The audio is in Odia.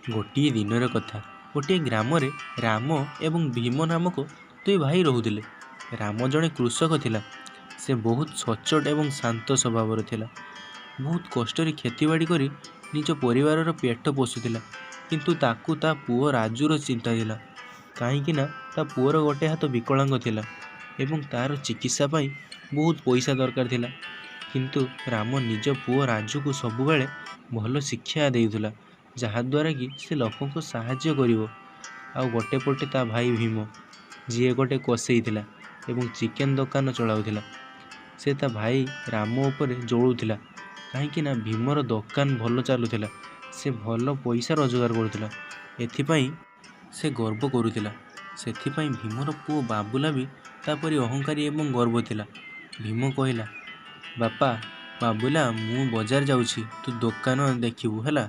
ଗୋଟିଏ ଦିନର କଥା, ଗୋଟିଏ ଗ୍ରାମରେ ରାମ ଏବଂ ଭୀମ ନାମକ ଦୁଇ ଭାଇ ରହୁଥିଲେ। ରାମ ଜଣେ କୃଷକ ଥିଲା। ସେ ବହୁତ ସଚ୍ଚୋଟ ଏବଂ ଶାନ୍ତ ସ୍ୱଭାବର ଥିଲା। ବହୁତ କଷ୍ଟରେ କ୍ଷେତିବାଡ଼ି କରି ନିଜ ପରିବାରର ପେଟ ପୋଷୁଥିଲା। କିନ୍ତୁ ତାକୁ ତା ପୁଅ ରାଜୁର ଚିନ୍ତା ଥିଲା, କାହିଁକିନା ତା ପୁଅର ଗୋଟେ ହାତ ବିକଳାଙ୍ଗ ଥିଲା ଏବଂ ତା'ର ଚିକିତ୍ସା ପାଇଁ ବହୁତ ପଇସା ଦରକାର ଥିଲା। କିନ୍ତୁ ରାମ ନିଜ ପୁଅ ରାଜୁକୁ ସବୁବେଳେ ଭଲ ଶିକ୍ଷା ଦେଉଥିଲା, ଯାହାଦ୍ୱାରା କି ସେ ଲୋକଙ୍କୁ ସାହାଯ୍ୟ କରିବ। ଆଉ ଗୋଟେ ପଟେ ତା ଭାଇ ଭୀମ, ଯିଏ ଗୋଟେ କସେଇ ଥିଲା ଏବଂ ଚିକେନ୍ ଦୋକାନ ଚଳାଉଥିଲା, ସେ ତା ଭାଇ ରାମ ଉପରେ ଜଳୁଥିଲା, କାହିଁକିନା ଭୀମର ଦୋକାନ ଭଲ ଚାଲୁଥିଲା, ସେ ଭଲ ପଇସା ରୋଜଗାର କରୁଥିଲା, ଏଥିପାଇଁ ସେ ଗର୍ବ କରୁଥିଲା। ସେଥିପାଇଁ ଭୀମର ପୁଅ ବାବୁଲା ବି ତା ପରି ଅହଙ୍କାରୀ ଏବଂ ଗର୍ବ ଥିଲା। ଭୀମ କହିଲା, ବାପା, ବାବୁଲା, ମୁଁ ବଜାର ଯାଉଛି, ତୁ ଦୋକାନ ଦେଖିବୁ ହେଲା।